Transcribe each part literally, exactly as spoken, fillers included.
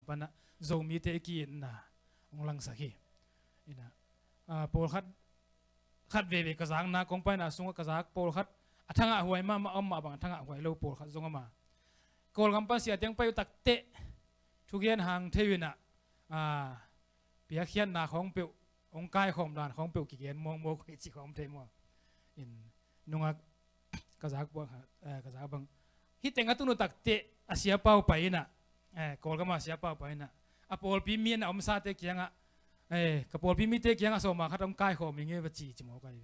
panah Zomite i ki-itna hong langsak hi. Inah, ah, pawlkhat, khat veivei ka zakna kong paina sungah ka zak pawlkhat a thangah huai mahmah om mah bang a thangah huai lo pawlkhat zong om a, Kawlgam pan siate hong pai uh takteh thugen hang thei uh inah, ah, piakkhiatna khawng peuh, hong kaikhawm dan khawng peuh kigen mawkmawk uh hi cih khawng om thei maw? In nungak ka zak bang, eh, ka zak bang. Hih teng a tun uh takteh a siapa uh pai inah, eh, Kawlgam a siapa uh pai inah, a pawlpi mi a na omsate kiangah, eh, ka pawlpi mite kiangah sawma khat hong kaikhawm ing e va ci ci mawk ahi.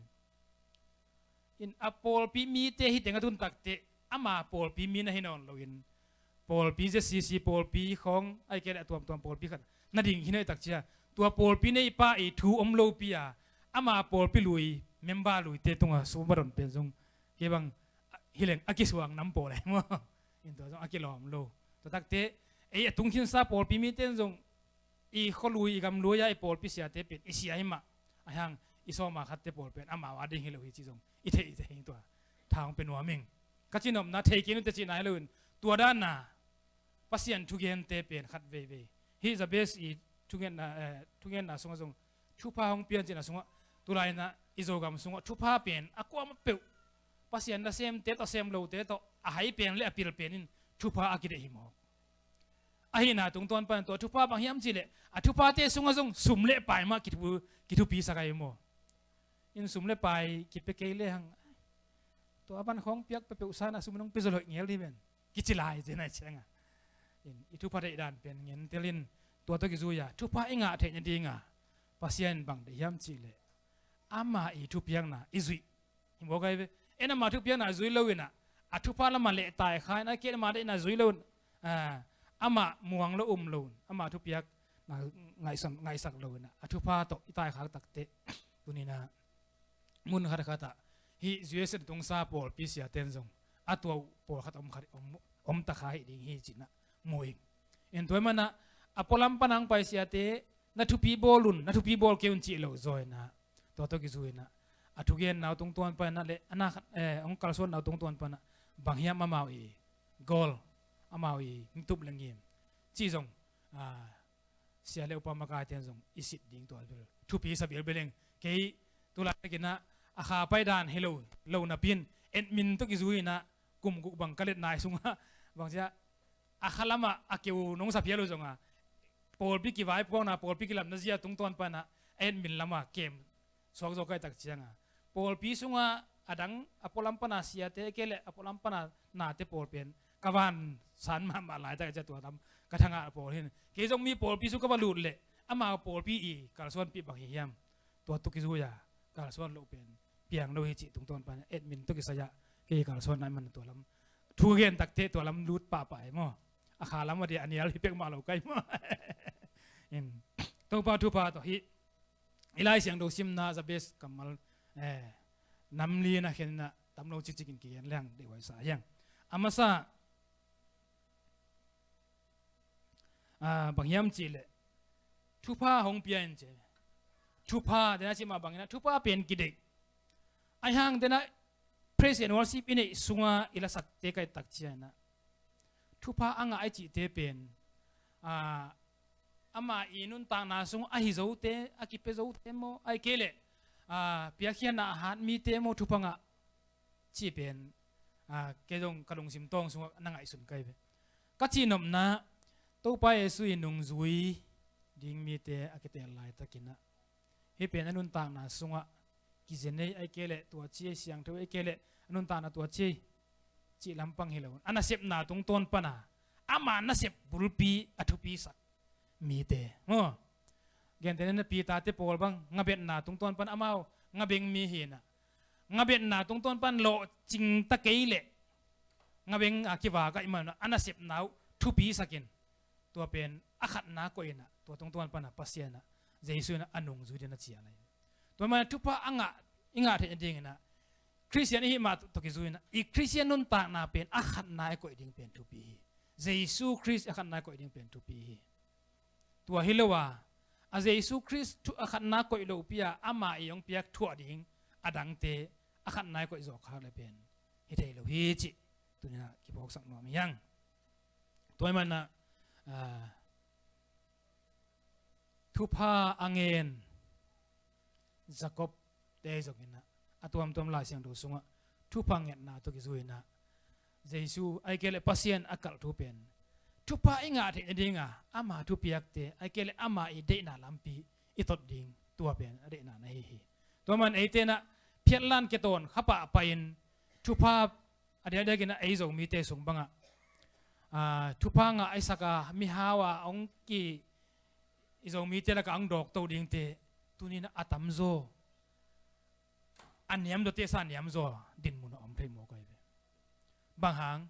In a pawlpi mite hih teng a tun takteh ama pawlpi mi na hi nawn loin, pawlpi Z C C pawlpi khawng ahih kei leh a tuamtuam pawlpi khat na ding hi na hih tak ciang, tua pawlpi neipa i thu om lopi a, ama pawlpi lui member luite tungah sum va don pen zong kei bang hi leng a kisuang nam pawl e maw? In tua zong a kilawm lo. Tua takteh ei a tung khinsa pawlpi mite in zong i khualui i gamlui a i pawlpi siate pen i sia hi mah, ahi hang i sawma khatte pawl pen amau a ding hi lo hi cih zong i theih, i theih hi. Tua tha hong pia nuam ing. Ka cihnopna thei kei nute cihna hi loin, tua dana Pasian thugente pen khat veivei, hih Jabez i thugenna, eh, thugenna sungah zong thupha hong pia in cihna sungah, tulai inah i Zogam sungah thupha pen a kuamah peuh Pasian nasemte tawh sem lote tawh a hai pen le a pil pen in thupha a kideih hi mawk. Ahihna tungtawn pan tua thupha bang hiam cihleh, a thuphate sungah zong sum le pai mah kithu, kithupisak ahi maw? In sum le pai kipia kei lehang, tua a van khawng piak peuhpeuh sanah sum nong pia zaw loih ngel dih ven kici lai ci nai cianga. In i thupha deih dan pen ngentel in tua tawh kizui a thupha i ngah theih nadinga Pasian in bang deih hiam cihleh, ama i thupiakna i zuih hi mawk ahi ve. En ama thupiakna zui lo inah, a thupha lamah lehtai kha in, a kei ama deihna zui lo in, ah, amah muang lo um lo in, ama thupiakna ngaihsak, ngaihsak lo inah, a thupha tawh i taikhak takteh, tuninah mun khatkhatah hih U S A tungsa pawlpi siate in zong a tua uh pawlkhat om khat, om, om takha hi ding hi cinah mu ing. In tua manah a pualam pana hong pai siate, na thupi bawl un, na thupi bawl kei un cih lo zaw inah, tua tawh kizui inah, a thugenna uh tungtawn panah le a na khat, eh, hong kalsuanna uh tungtawn panah bang hiam amau i gawl, amau i ngitup le ngim cih zong, ah, sia le upa makaite in zong i sit ding tua bil thupi sa bilbel ing. Kei tulai takinah a kha pai dan hi lo, lo napi in admin tawh kizui inah kum guk bang ka let nai sungah bang cia a kha lamah a keu nong sa phial uh zonga, pawlpi kivaipuakna, pawlpi kilamna zia tungtawn panah admin lamah kem suak zaw ka hih tak cianga, pawlpi sungah a dang a pualam pana siate kei le a pualam pana nate pawl pen ka van san mahmah laitak a cia tua lam ka thangah pawl hin. Kei zong mi pawlpi sung ka va lut leh amau pawlpi i kalsuanpih bang hi hiam? Tua tawh kizui a kalsuan loh pen piang lo hi cih tungtawn pan admin tawh kisai ah kei kalsuan nai man tua lam thu gen takteh tua lam lut pahpah hi maw? A kha lam a dia a nial hi pek mah lo kai maw? In Topa thupha tawh hih i Lai Siangtho simna Jabez kammal, eh, nam li na khen inah tam lo cikcik in kigen leng deihhuai sa hiang. A masa, ah, bang hiam cihleh thupha hong pia in ci. Thupha dena cih mah bangin ah thupha pen kideih. Ahi hang dena praise and worship i neih sungah i lasakte ka hih tak cianah thupha a ngah i cihte pen, ah, ama i nuntakna sung ahi zote, a kipia zote maw, ahih kei leh, ah, piakkhiatna a hat mite maw thupha ngah cih pen, ah, kei zong ka lungsim tawng sungah na ngaihsun ka hi ve. Ka cihnopna, Topa Jesu i nungzui ding mite a kitel laitakinah hih pen a nuntakna sungah kizen ei, ahih kei leh tua ci ei, siangtho ei, ahih kei leh a nuntakna tua ci ei cih lampang hi lo, a nasepna tungtawn pana ama nasep bulpi a thupisak mite maw? Gentehna Peter te pawl bang ngabetna tungtawn pan amau ngabeng mi hinah, ngabetna tungtawn pan lawhcing ta kei leh ngabeng a kivak ahih manah a nasepna uh thupisakin tua pen a khatna koihinah tua tungtawn panah Pasian ah Jesu inah a nungzui ding a cial ahi. Tua manah thupha a ngah, i ngah theih nadinginah Khristian i hih mah tawh kizui inah i Khristian nuntakna pen a khatna i koih ding pen thupi hi. Jesu Khrist a khatna i koih ding pen thupi hi. Tua hi lo a, a Jesu Khrist thu a khatna koih lopi a ama i hong piak thuah ding a dangte a khatna i koih zawhkhak le pen hi thei lo hi cih tuninah kiphawksak nuam hi hang. Tua ahih manah, ah, thupha a ngen Jacob te zong inah, a tuamtuam Lai Siangtho sungah thupha ngetna tawh kizui inah, Jesu, ahih kei leh Pasian a kalh thu pen thupha i ngah theih nadinga ama thupiakte, ahih kei leh ama i deihna lampi i tot ding, tua pen a deihna na hi hi. Tua man eite inah phiatlan kitawn kha pahpah in thupha a diakdiak inah ei Zomite sung bangah, aa, thupha ngah i sak a, mihau a hong ki, i Zomite lakah hong dawkto dingte tuni inah a tamzaw, a niamzaw, tesa niamzaw dinmun a om thei mawk ahi ve. Bang hang?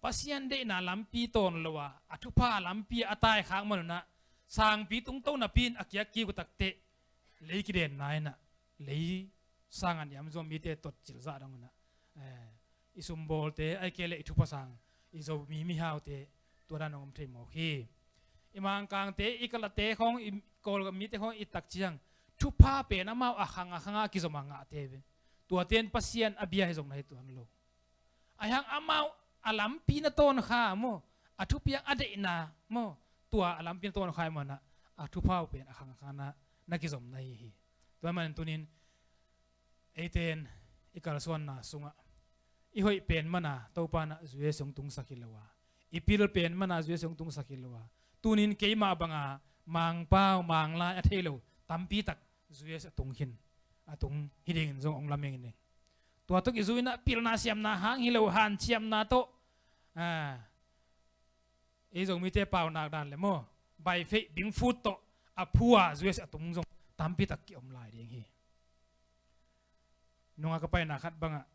Pasian deihna lampi tawn lo a, a thupha lampi a taikhak man unah, sangpi tungto napi in a kiak kik uh takteh lei kidenna inah, lei sang a niamzaw mite tot cilzah dong inah, eh, i sumbawlte, ahih kei leh i thupha sang, i Zomi mihaute tua dan hong om thei mawk hi. I Mangkangte, i Kalate khawng, i Kawl mite khawng i tak ciang thupha pen amau a khang a khang a kizom a ngahte ve. Tuate in Pasian a bia hi zong na hi tuan lo. Ahi hang amau a lampi na tawn kha maw, a thupiak a deihna maw, tua a lampi na tawn kha i manah a thupha uh pen a khang a khang a na kizom na hi hi. Tua manin tunin eite in i kalsuanna sungah i hoih pen mana Topa inah zu-es hong tungsak hi lo a, i pil pen mana zu-es hong tungsak hi lo a, tunin keimah banga Mangpau Manglai a thei lo tampi tak zu-es a tung khin, a tung hi dingin zong hong lamen ing. Tua tawh kizui inah pilna siamna hang hi lo, hanciamna tawh, ah, ei Zomite paunak dan le maw, by faith, bingfut tawh a phu a zu-es a tung zong tampi tak kiom lai ding hi. Nunga ka paina khat bangah,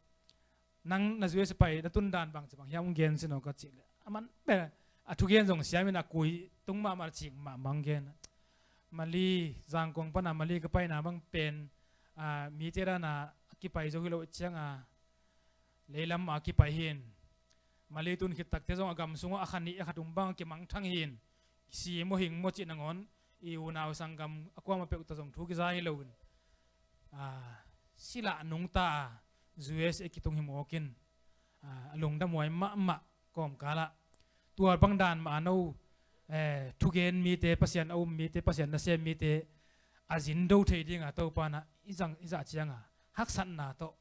nang na zu-es a pai na tun dan bang ci bang hiam hong gen sin aw ka cih leh, a man pen a thugen zong siam in a kui tung mahmah, cik mahmah hong gen. Mali, Zangkong pana Mali ka paina bang pen, ah, mite dana a kipai zo hi lo cianga, leilam a kipai hi in, Mali tun khit takteh zong a gam sungah a kha nih a kha thum bang a kimangthang hi in, si maw hing maw cih nangawn i unau sanggam a kuamah peuh tawh zong thu kiza hi lo in, ah, silah nungta a zu-es a kitung hi mawk in, ah, a lungdamhuai mahmah kawmkalah. Tua bang dan mah a no, eh, thugen mite, Pasian a um mite, Pasian nasem mite a zin do thei dinga Topa inah i zang, i zah cianga haksatna tawh,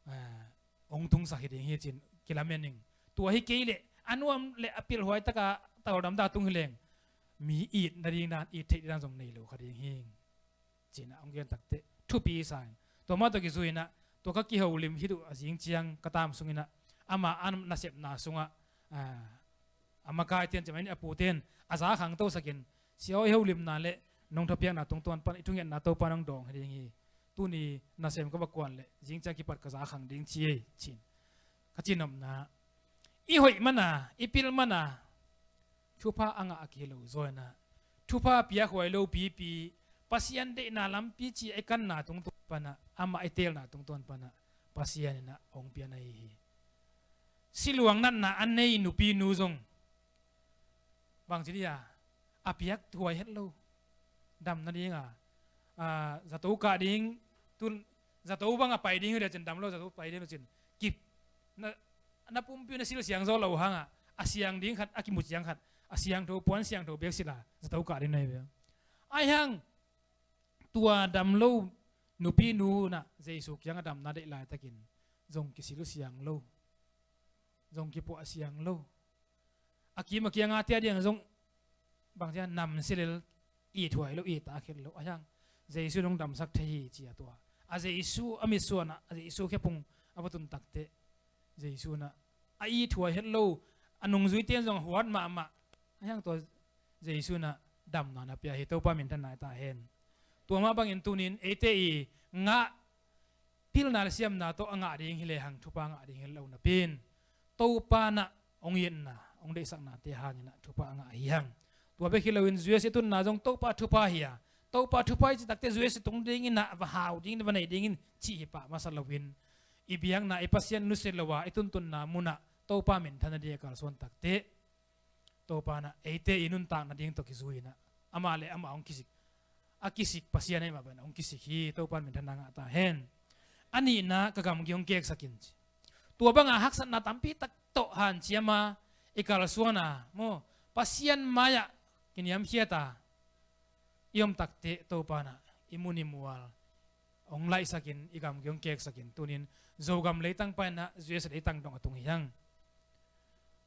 eh, hong tungsak hi ding hi ci-in kilamen ing. Tua hi kei leh a nuam le a pilhuai taka tawldam dah tung hi leng, mi it nading dan, it theih ding dan zong nei lo kha ding hi ci-in ah hong gen takteh thupi sa in. Tua mah tawh kizui inah, tua ka kiholim khit uh a zing ciang ka tam sung inah, ama a nasepna sungah, ah, a makaite in, ci mai ni, a pute in a za khangtosak in, sia aw, i holimna le nong thupiakna tungtawn pan i thungetna Topa in hong dawng hi ding hi. Tuni nasem ka va kuan leh zing ciang kipat ka za khang ding ci ei, ci-in ka cinopna, i hoih mana, i pil mana thupha a ngah a kilo zaw inah, thupha piakhuai lo pipi, Pasian deihna lampi ci a i kanna tungtawn panah, amah i teelna tungtawn panah Pasian inah hong pian ahi hi. Siluang natna a nei nupi nu zong bangci dia, a piak thuai het lo. Dam nadinga, ah, zato kah ding, tun zato banga pai ding hi le cin, dam lo zato pai ding hi le cin, kip na, na pumpi na silsiang zo lo hanga, a siang ding khat, a kimu ciang khat, a siangtho puan siangtho bek sila zato kah ding na hi ve. Ahi hang tua dam lo nupi nu inah Jesu kianga damna deih laitakin zong kisilsiang lo, zong kipuahsiang lo. A kim a kianga tia diang zong bangcia namsia lel, ithuai lo, itak het lo. Ahi hang Jesu in hong damsak thei hi ci a, tua a Jesu a mitsuanah, a Jesu khephung a va tun takteh Jesu inah a ithuai het lo, a nungzuite in zong huat mahmah. Ahi hang tua Jesu inah damna na pia hi. Topa minthanna hi ta hen. Tua mah bangin tunin eite i ngah pilna le siamna tawh a ngah ding hi lehang thupha ngah ding hi lo napi in, Topa inah hong itna, hong deihsaknate hang inah thupha a ngah hi hang. Tua bek hi loin zu-es i tunna zong Topa thupha hi a, Topa thupha i cih takteh zu-es i tung ding inah va hau ding, va nei ding in cih hi pah masa loin, i biakna, i Pasian nusia lo a i tuntunna munah Topa minthan nading a kalsuan takteh Topa inah eite i nuntak nading tawh kizui inah amah le amah hong kisik, a kisik Pasian ahi mah bangin hong kisik hi. Topa in minthanna ngah ta hen. A nihna, ka gamgi hong keksak in ci. Tua banga haksatna tampi tak tawh hanciam a, i kalsuan a maw, Pasian mai-ah kiniamkhiat a, i om takteh Topa in ah i mun i mual hong laihsakin, i gamgi hong keksakin, tunin Zogam leitang panin ah U S leitang dong a tung hi hang.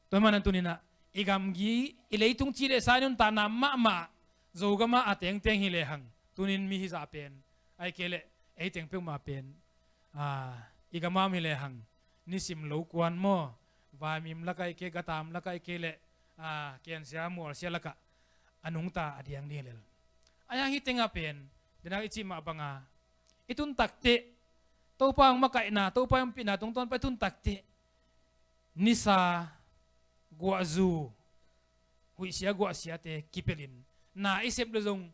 Tua manin tunin ah i gamgi, i leitung ci le sa, i nuntakna mahmah Zogam ah a tengteng hi lehang, tunin mi hizah pen, ahih kei leh ei teng peuhmah pen, a, i gam ah om hi lehang, nisim lo kuan maw, vaimim lakah ahih kei, gatam lakah ahih kei leh, a, kensia mualsia lakah a nungta a diang ding lel. A yang hih tengah pen, denak i cih mah banga i tun takteh, Topa hong makaihna, Topa hong pina tungtawn pan i tun takteh, nisa, guahzu, huihsia guahsiate kipelhin, na i sep le zong,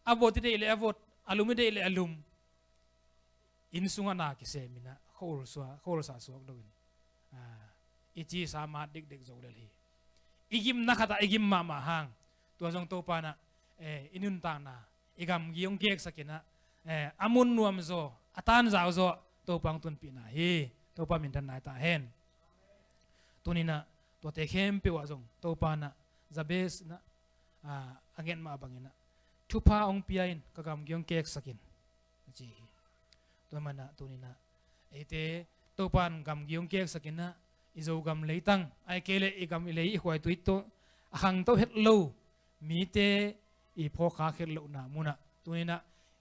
a vot i deih le a vot, a lum i deih le a lum, inn sungah na kisemin ah, khuasua, khuasa suak loin, a, i cisa mat dikdek zo lel hi. I gimna khatah i gim mahmah hang, tua zong Topa in ah, eh, i nuntakna, i gamgi hong keksakin ah, eh, a mun nuam zaw, a tanzau zaw Topa hong tunpihna hi. Topa minthan nai ta hen. Tunin ah tuate khempeuh ah zong Topa in ah, Jabez in ah, a, a nget mah bangin ah, thupha hong pia in, ka gamgi hong keksakin, a ci hi. Tua manin ah tunin ah eite Topa in gamgi hong keksakin ah, i Zogam leitang, ahih kei leh i gam i lei i khuaitui tawh a khangto het lo mite i phawkkhak het lohna munah, tunin ah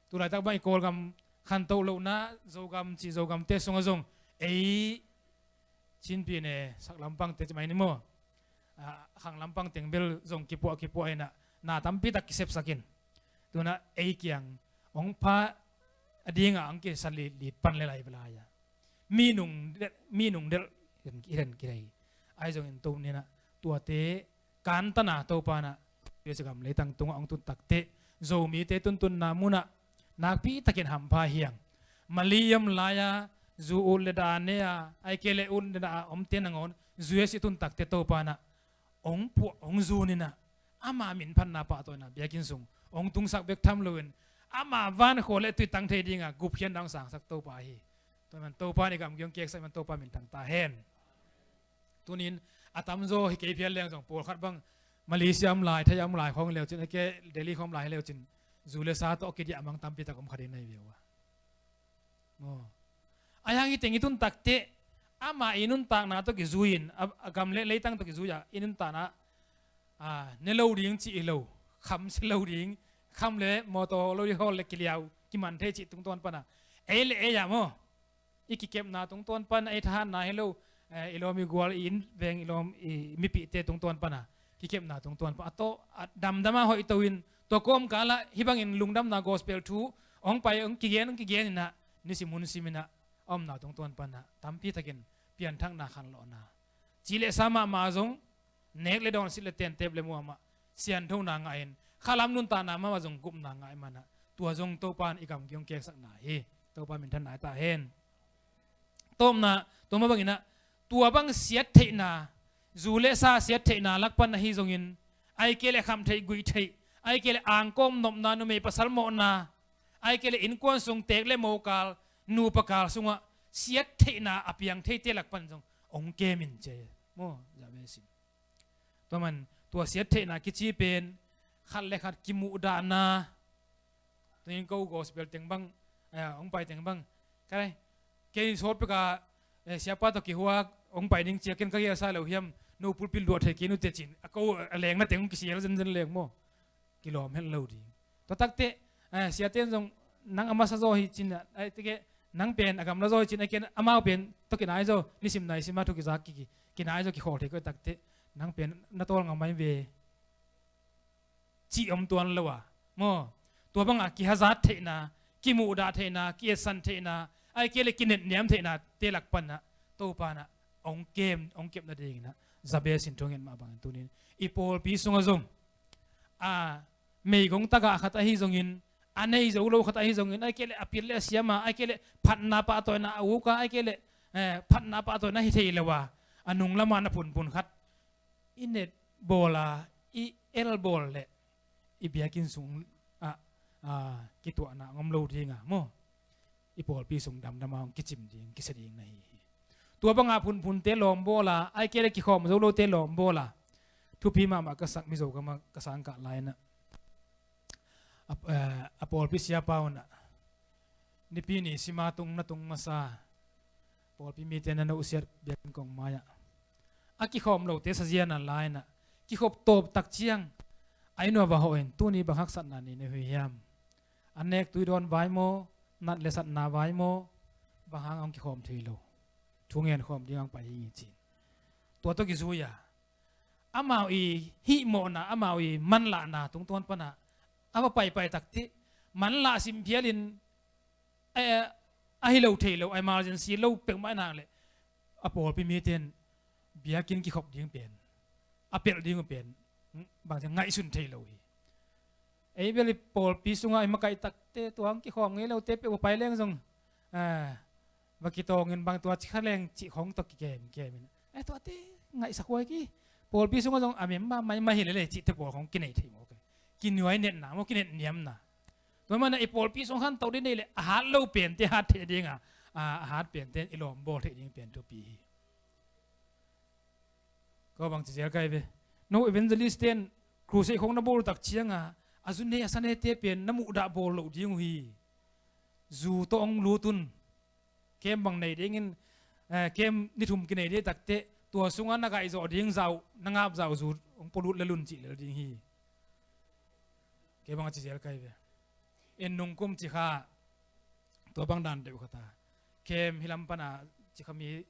tulaitak bang i Kawlgam khantoh lohna, Zogam cih Zogamte sungah zong, ei Chin Pyine sak lampangte ci mai ni maw, a, khang lampang teng bel zong kipuah kipuah in ah, na tampi tak kisepsak in, tunin ah ei kiang hong pha a dingah hong kisa litlit pan le lai, lai ah mi nungdelh, mi nungdelh hi len kidei. Ahi zongin tunin ah tuate kantan a, Topa in ah U S gam leitang tungah hong tun takteh, Zomite tuntunna munah nakpi takin hampha hi hang. Mali i om lai-a, zu ut le dah a ne a, ahih kei leh ut le dah a omte nangawn U S i tun takteh Topa in ah hong puah, hong zun in ah, ama min phatna pahtawina biakinn sung hong tungsak bek tham loin, ama van khua le tui tang thei dinga gupkhiatna hong sangsak Topa hi. Tua manin Topa in i gamgi hong keksak manin Topa minthan ta hen. Tunin a tamzaw hi kei phial leng zong, pawlkhat bang Malaysia om lai, Thai om lai khawng leucin, ahih kei leh Delhi khawng om lai leucin, zu le sa tawh kidiah mang tampi tak om kha ding na hi ve uh a. Maw. A yang hi teng i tun takteh, ama i nuntakna tawh kizui-in, a, a gam le leitang tawh kizui-a i nuntakna, a, ne lo ding cih hi lo, kham sia lo ding, kham le mawtaw lo ding hawl le kiliau, kiman thei cih tungtawn pana, ei le ei-a maw, i kikepna tungtawn pan, ei thahatna hi lo, eh, i lawm i gual, i inn veng, i lawm i mipihte tungtawn pana kikepna tungtawn pan a tawh a damdama hoih to-in, tua kawmkalah hih bangin lungdamna gospel thu hong pai, hong kigen, hong kigen in ah, nisim hun sim in ah, a omna tungtawn pana tampi takin pianthakna, khanlawhna, ci le sa mahmah zong, nek le dawn, silh le ten, tep le muam ah sianthona ngah in, khalam nuntakna mahmah zong gupna ngah ahih manin ah, tua zong Topa in i gamgi hong keksakna hi. Topa minthan nai ta hen. Tawpna, tua mah bangin ah, tua bang siattheihna, zu le sa siattheihna lak pan ahi zongin, ahih kei leh khamtheih guihtheih, ahih kei leh angkawm nopna, numei pasal mawhna, ahih kei leh innkuan sung, teek le mo kal, nupa kal sungah siattheihna a piang theite lak pan zong hong kem in ci hi maw, Jabez in. Tua manin tua siattheihna kici pen khat le khat kimuhdahna. Tunin ko gospel teng bang, eh, hong pai teng bang, ka, kei sawt peka, eh, siapa tawh kihuak hong pai ding ci-a ken ka gelsa lo hiam, no pulpit luah thei kei nute cin, a ko a lengna teng hong kisial zenzen leng maw. Kilawm het lo ding. Tua takteh, eh, siate in zong nang a masa zaw hi cin, eh, teke, nang pen a gamla zaw hi cin, eh, ken amau pen tawh kinai zaw, nisim naisim a thu kizak ki, ki, kinai zaw, kikhawl thei ko takteh, nang pen na tawl ngam mai ve, cih om tuan lo a maw. Tua banga kihazat theihna, kimuhdah theihna, ki-etsan theihna, ahih kei leh kinetniam theihnate lak pan ah Topa in ah hong kem, hong kep nadingin ah Jabez in thu ngen mah bangin tunin i pawlpi sungah zong, a, meigong tagah khat ahi zongin, a nei zo lo khat ahi zongin, ahih kei leh a pil le a siam a, ahih kei leh phatna pahtawina a uk a, ahih kei leh, eh, phatna pahtawina hi thei lo a, a nung lamah na phunphun khat i netbawl a, i elbawl leh i biakinn sung ah, ah, kituahna hong om lo ding a maw, i pawlpi sung damdama hong kicim ding, kisia ding na hi hi. Tua banga phunphunte lawmbawl a, ahih kei leh kikhawm zo lote lawmbawl a, thupi mahmah ka sak Mizo gamah ka sangkah lai-in ah, a, eh, a pawlpi siapa un ah, Nipi ni sima tung na tung masa pawlpi mite na nuhsiat biakinn kong mai-ah a kikhawm lote sazian a la-in ah kikhop tawp tak ciang a inn uah va hawh in, tuni bang haksatna nei na hi hiam? An nek tui dawn vai maw, nat le satna vai maw, bang hang a hong kikhawm thei lo? Thu ngen khawm ding hong pai hi ing ci-in tua tawh kizui a, amau i hihmawhna, amau i manlahna tungtawn panah a va paipai tak teh, manlah sim phialin, eh, a hi lo thei lo, a emergency lo peuhmah in hang leh a pawlpi mite in biakinn kikhop ding pen, a pelh ding uh pen bang ciang ngaihsun thei lo hi. Ei bel i pawlpi sungah i makaih takte, tua hong kikhawm ngei lote peuh va pai leng zong, eh, va kitawngin bang tua ci kha leng cih khawng tawh kikem kemin, eh, tuate ngaihsak huai ki. Pawlpi sungah zong a member maimai hi lele cihte pawl khawng kinei thei mawk hi. Kinuai netna maw, kinet niamna. Tua manah i pawlpi sung khanto ding nei le a hat lo pente hat theih ding a, a, a hat pente i lawm bawl theih ding pen thupi hi. Ko bang ci zel kai ve. No evangelist ten crusade khawng na bawl tak cianga a zu ne a sa nete pen na muhdah bawl loh ding uh hi. Zu tawh hong lut un. Kem bang nei dingin, eh, kem ni thum kinei ding takteh tua sungah na gaihzawh ding zau, na ngap zau zu hong pua lut lel un cih lel ding hi. Kei bang a ci zel kai ve. En nung kum ci kha, tua bang dan deuh kha ta. Kem hi lam pana ci kha mi,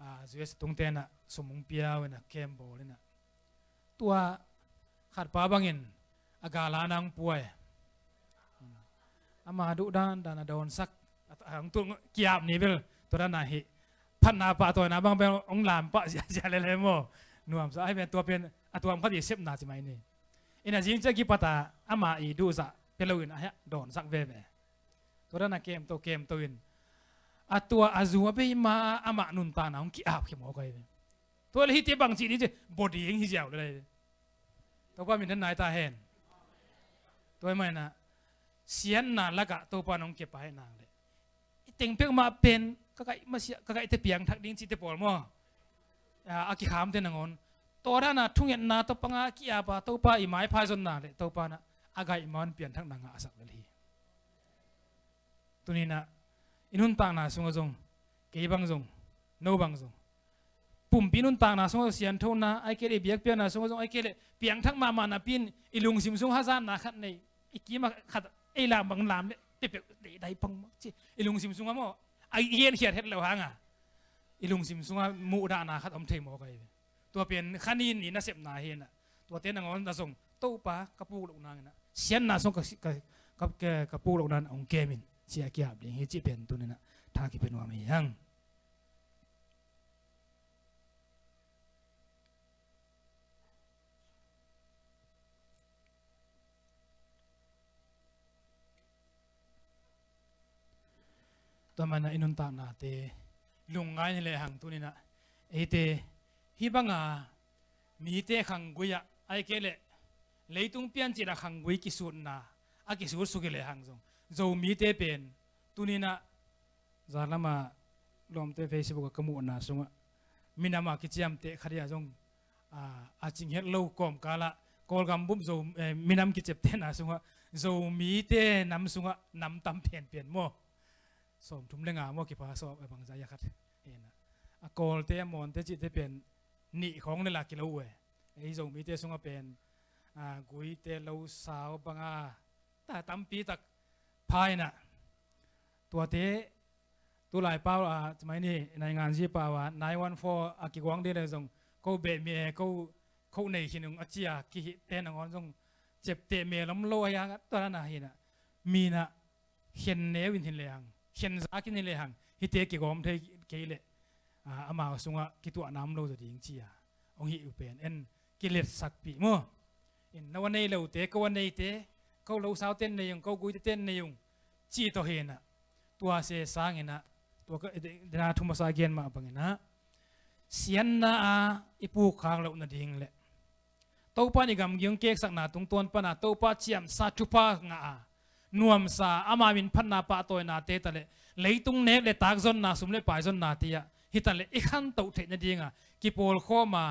ah, U S tung tenah sum hong pia uh inah kem bawl inah. Tua khatpa bangin a gala nang puai. Ama duh dan dan a dawnsak. A, a, hong tung kiap ni bel tua dan a hi. Phatna pah tawina bang bel hong lam pah zia zia lele maw. Nuamsa ai pen tua pen a tuam khat i sepna ci mai ni. Ina zing ciang kipata ama i duhzah pia loin a hia dawnsak veve. Tua dan a kemto kemto in a tua a zu a bei ma amah nuntakna hong ki-ap khia maw kai ve. Tua le hite bang cih ni ci body hing hi ziau le lai ve. Topa min than nai ta hen. Tua hi maina siatna lakah Topa nong kepai nang le i teng peuhmah pen ka kaih masiah, ka kaihte piangthak ding cihte pawl maw? A, a kikhamte nangawn tua dana thungetna tawh panga ki-apa Topa i maiphai zonna le Topa na a gaih maun pianthakna ngah a sak lel hi. Tuninah i nuntakna sungah zong, kei bang zong, no bang zong, pumpi nuntakna sungah sianthona ai kei le i biakpiakna sungah zong ai kei le piangthak mahmah napi in i lungsim sung hazatna khat nei, i kimah khat ei lam bang lam le pepeuh deidai pang ci i lungsim sungah maw a i henkhiat het lo hanga i lungsim sungah muhdahna khat om thei maw kai ve. Tua pen khanin i nasepna hinah tuate nangawn na zong Topa ka puk loh nanginah siatna sung ka, ka, ka, ka, ka puk loh nan hong kemin cia kiap ding hi cih pen tuninah tha kipia nuam hi hang. Tua manah i nuntaknate lungngai ni lehang tuninah eite hih banga mite khanggui-ah ai kei leh leitung piancil a khanggui kisutna a kisut suk hi lehang zong Zomite pen tuninah zalama lawmte Facebook a ka muhna sungah minama kiciamteh khadia zong a, a cinghet lo kawmkalah Kawlgam bup Zo, eh, minam kiceptehna sungah Zomite nam sungah nam tam penpen maw? Sawmthum le nga maw kipa sawm a bangza ya khat. Hena a Kawlte a Mawnte cihte pen nih khawng le la kilo uh e. Ei Zomite sungah pen a, guite lo sau banga ta tampi tak pha inah tuate tulai pau a cimai ni nainganzi pau a nine one four a kiguang ding le zong ko beh mi e ko khoh nei khin ung a cia kihihte nangawn zong cepteh melom lo a hiang a tua na hinah minah khen neu in hin lehang khen zak in hin lehang hihte kigawm thei kei leh a, amau sungah kituahna om lo zaw ding cia hong hih uh pen en kiletsakpih maw? In no a nei lote ko a neite ko lo saute nei ung ko guite ten nei ung cih tawh hinah tua se sanginah tua ka dena thu masa gen mah banginah sianna a i pukkhak loh nading le Topa in i gamgi hong keksakna tungtawn pana Topa ciamsa thupha ngah a nuamsa ama min phatna pahtawinate ta le leitung nek le takzonna sum le paizonna tiah hita le i khantoh theih nadinga kipawlkhawma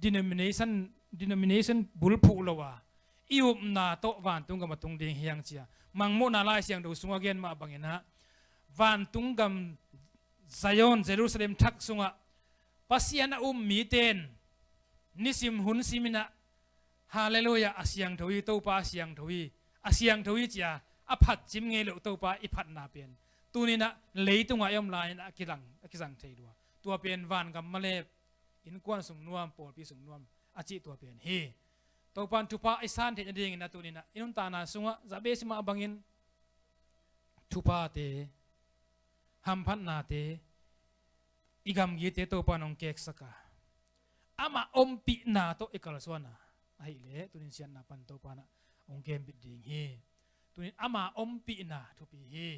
denomination, denomination bulphuh lo a i upna tawh vantung gam a tung ding hi hang ci a. Mangmuhna Lai Siangtho sungah a gen mah bangin ah, vantung gam Zion, Jerusalem thak sungah Pasian a um mite in nisim hun simin ah, Halleluiah, a siangtho hi, Topa a siangtho hi, a siangtho hi ci a, a phatcim ngei loh Topa i phatna pen tuni-in ah leitungah i om lai-in ah a kilang, a kizang thei lua. Tua pen vangam malep, innkuan sung nuam, pawlpi sung nuam a cih tua pen hi. Topa in thupha i san theih nadingin ah tuni-in ah i nuntakna sungah Jabez mah bangin thuphate, hamphatnate, i gamgite Topa in hong keksak a, ama ompihna tawh i kalsuan a, ahih leh tuni-in siatna pan Topa in ah hong kembit ding hi. Tuni-in ama ompihna thupi hi.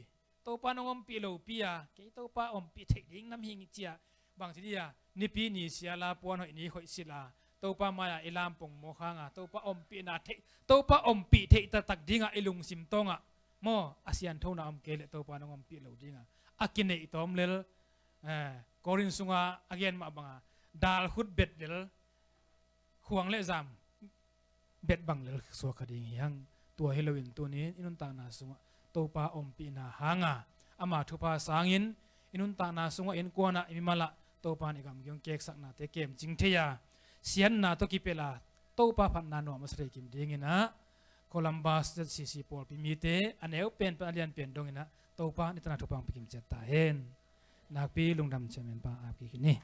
Topa in hong ompih lopi a, kei Topa ompih theih ding nam hing ci a, bangci dia, nipi ni sial a, puan hoih ni hoih silh a, Topa mai-ah i lam pongmawk hang a, Topa ompihna theih, Topa ompih theih taktak dingah i lungsim tawngah maw, a sianthona om kei leh Topa in hong ompih lo ding a, a kineih tawm lel, eh, Korin sungah a gen mah bang a, dal khut bet lel, khuang le zam bet bang lel suak kha ding hi hang. Tua hi loin tuni-in i nuntakna sungah Topa ompihna hang a, ama thupha sangin i nuntakna sungah, innkuan ah, i mimal ah Topa in i gamgi hong keksaknate kemcing thei a, siatna tawh kipelh a, Topa phatna nuam a sa thei kim dingin ah, Columbus Z C C pawlpi mite a neu pen pan a lian pen dongin ah Topa in i tana thupha hong pia kim ciat ta hen. Nakpi lungdam, Chairman pa, ap kik ni.